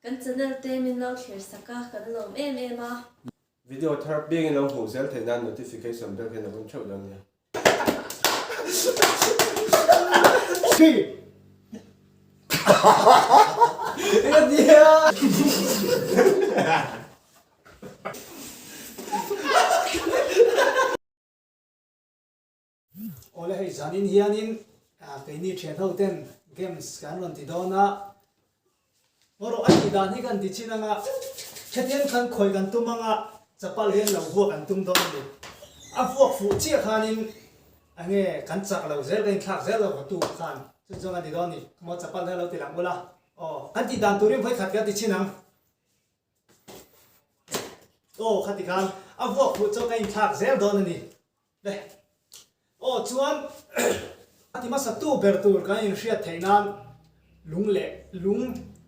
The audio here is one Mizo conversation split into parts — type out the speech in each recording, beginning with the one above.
Kan channel te min lo thlir sak a, kan lawm em em a. Video thar piangin lo hmuh zel theih nan notification bell hian a vun theuh dawn nia. Awle hei zanin hianin keini thian ho ten games kan rawn ti dawn a, erawh a tih dan hi kan ti chin anga hetiang khan khawi kan tum anga chapal hian lo vuak an tum dawn a ni. A vuak fuh chiah khanin enge kan chak lo zel kan inthlak zel lo vatu khan chu chuan a ni dawn a ni. Maw chapal hian lo ti lang ula aw kan tih dan turin vawi khat kan ti chin ang. Aw khati khan a vuak fuh chu ka inthlak zel dawn a ni. Le. Aw chuan a ti hmasa tu ber tur kan inhriat theih nan lung leh lung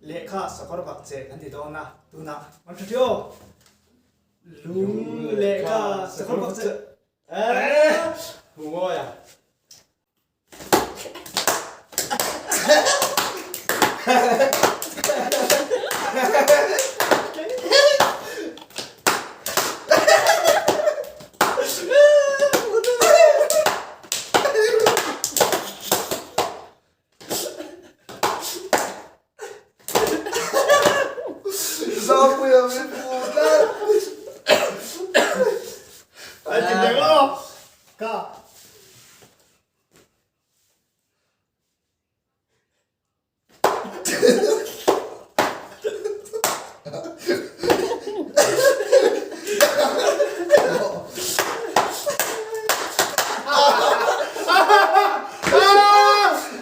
lehkha sakawr bak che kan ti dawn a tunah an hre ṭhiau. Lung lehkha sakawr bak che. Hmuh a. Zapuia min hmu tlat. A ti deuh a. Ka.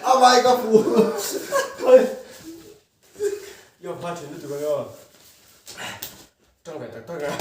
A vai ka pu. Yo pha thin lutuk ang aw. Tang ve tak tak a.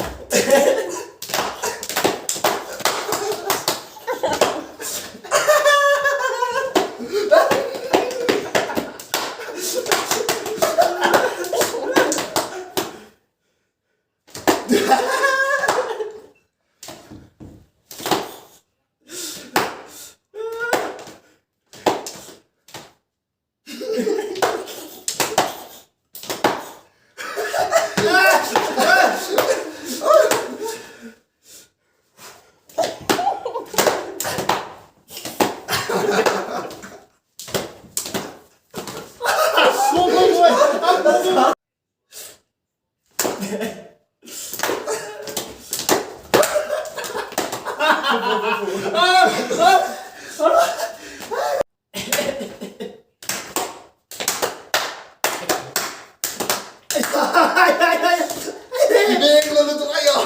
I beng lo lutuk ai aw.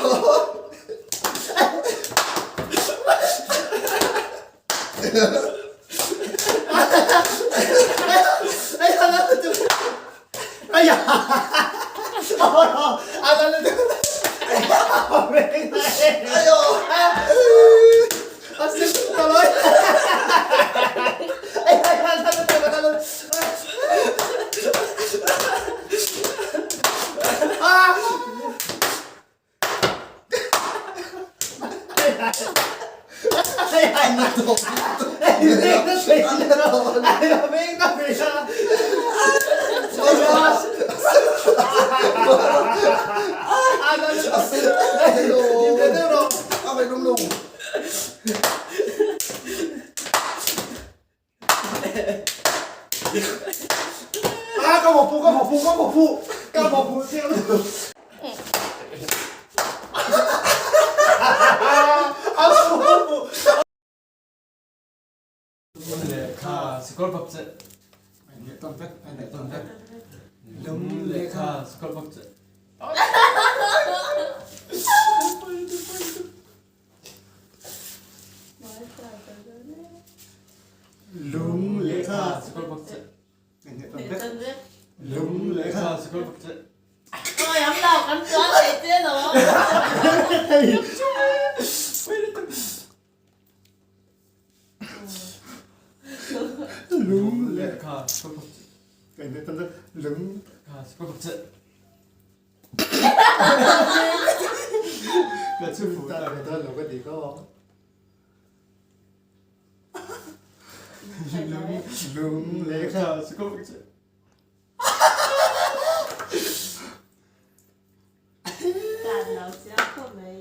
Chiang khawp mai.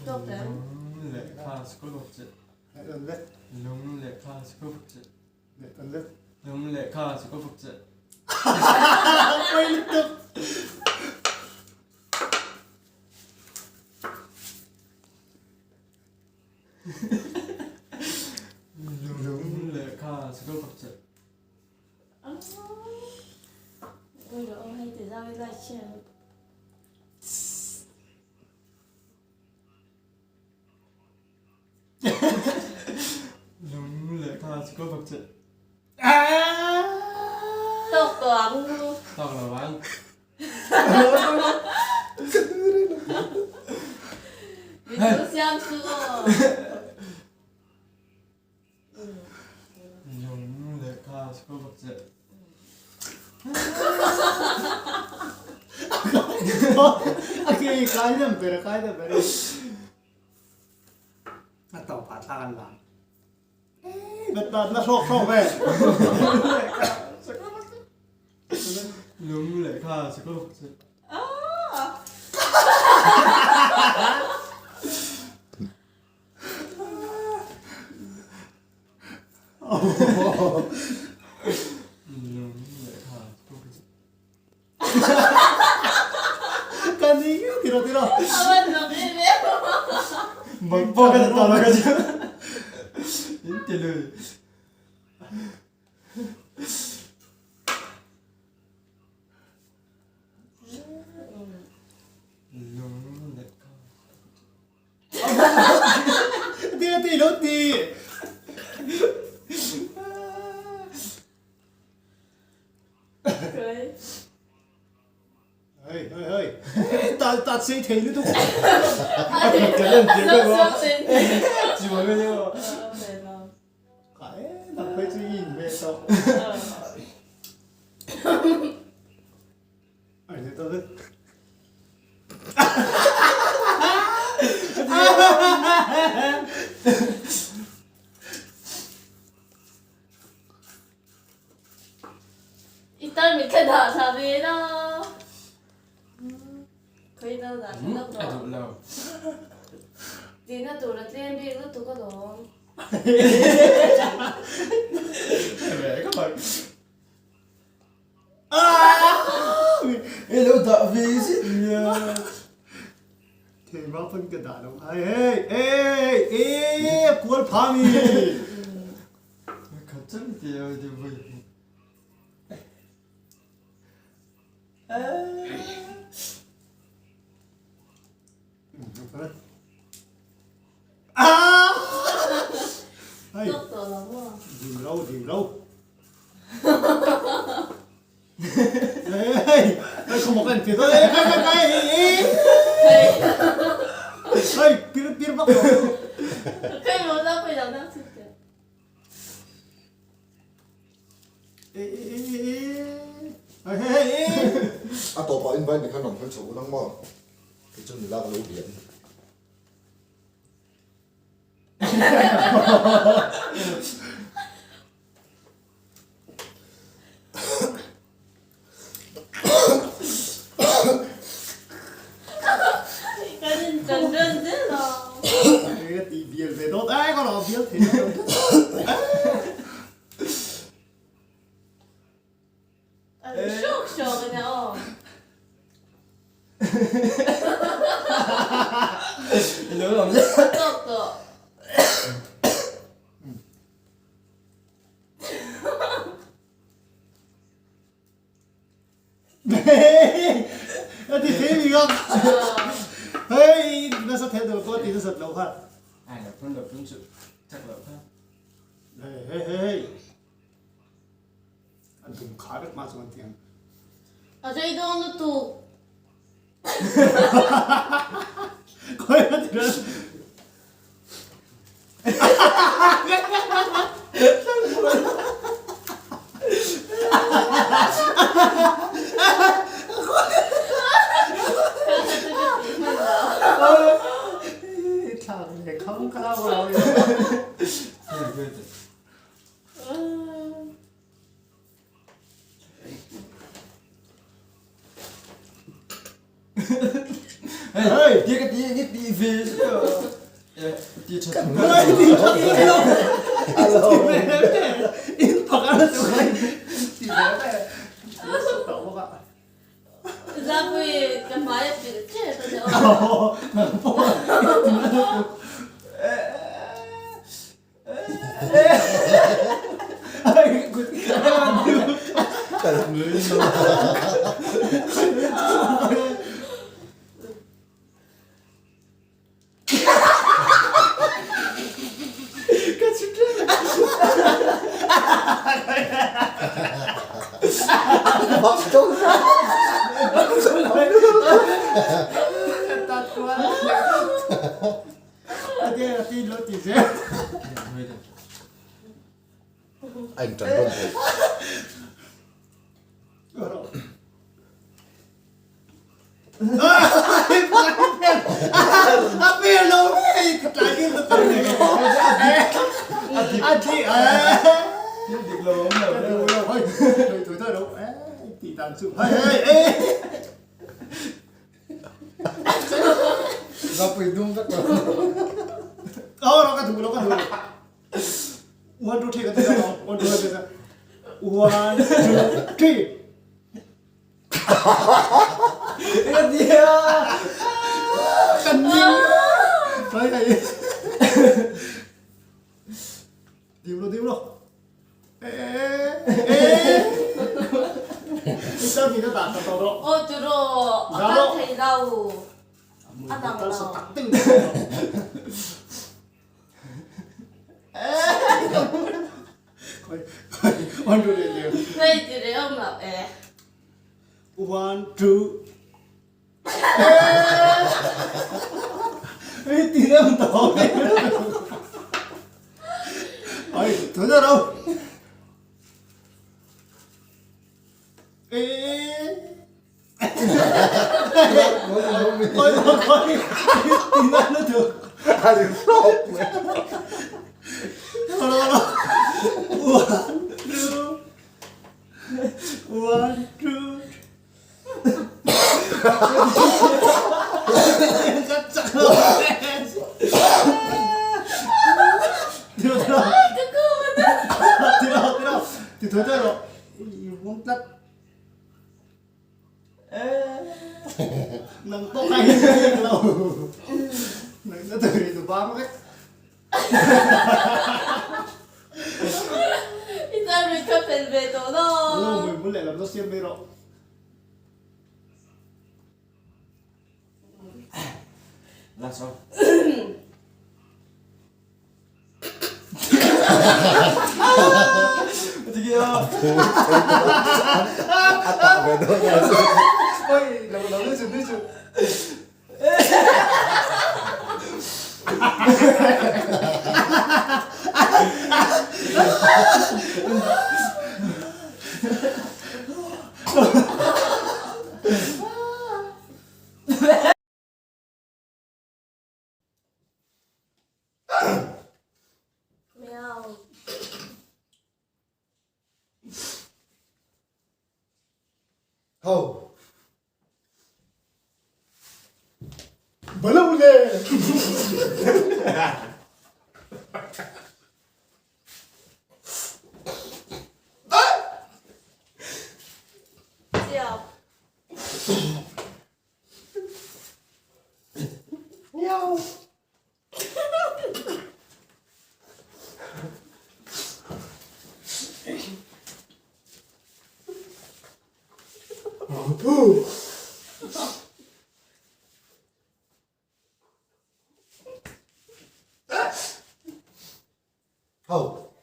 Tawk em? Lung lehkha school bawk che. Lung lehkha school bawk che. Lung lehkha school bawk che. Pawi lutuk. Lung lehkha school bawk che. Lung lehkha chu ka bawk che. Tawk tawh ang. Tawk lo ang. Min chu siam chu aw. Lung lehkha chu ka bawk che. A ke i kai deuh ber a kai deuh ber a. A tawpah thla kan la. Ka tan na hrawk hrawk ve. Lung lehkha chu ka bawk che. Ka ni ngei tiraw tiraw. Mak pawh ka ta lo ka chu. In ti lui. Lung lehkha. Ti ti lo ti. Hei hei hei. Ta ta sei thei lutuk. Ka e nang phei chu i in ve tawh. Ai ni ta vek. I tarmit kha dah thla ve la. Khawi dal dah thla deuh A duh lo. Tihna tur a tlem bik lutuk alawm. Ve ka mak. E lo dah ve zet nia. Thei ma pawn ka dah lo ai hei ei e kual pha mi. Khat chan ti a ti vui. Ah! Hei. Tawk tawh lo maw? Ding lo, ding lo. Hei, hei khaw mawk en ti dawn. Hei, hei, hei, hei. Hei, pir pir vak lo. Kai mo la pui lo nang chu te. Hei, hei, hei. A tawpah invite ni khan rawn fel chho unang maw? Kei chu nula ka lo bian. Bial ve dawt ai ka lo bial thei lo. Shock shock ania aw. Ilo lam. Tawk tawh. A ti thei mi ka. Hei nasa thei deuh pawh ti nasat loh kha. Ai lo phun lo phun chu chak loh kha. Hei hei hei. An tum kha vek mah chuan tiang. A rei dawn lutuk. Khawi a ti ran. Thlak leh kham kha lo. Hei, ti ka ti nge ti ve sia. Ti tha Ti tha ti lo. Ti ve ve. In phak a tu khai. Ti ve ve. Tawh bawk a. Zapui ka hmai a pilh tep a ni aw. Nang pawh. A in ṭan dawn thei. Zapui dum vek lo. Aw ro ka duh lo ka duh. One two three ka ti lo. One two three. One two three. Ka tia. Kan ning. Kai kai. Dim lo dim lo. Aw tiraw a kal thei lo a dang lo. Hei ti reh awm lo e. One two One two I tan ri kha fel ve tawh lo. Last one. Meow. Ho. Balo le. Chiao. Meow. Ho.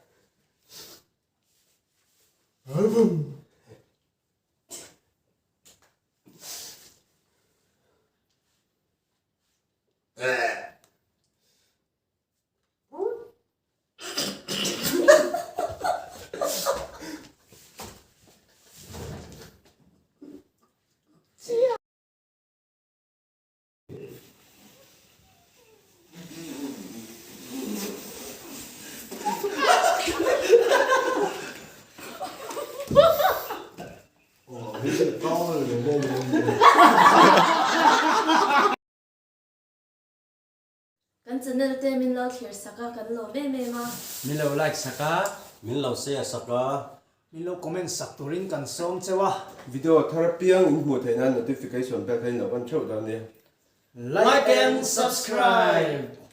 Kan channel te min lo thlir sak a, kan lawm em em a. Min lo like sak a. Min lo share sak a. Min lo comment sak turin kan sawm cheu a. Video thar piang in hmuh theih nan notification bell kha in lo on theuh dawn nia. Like and subscribe!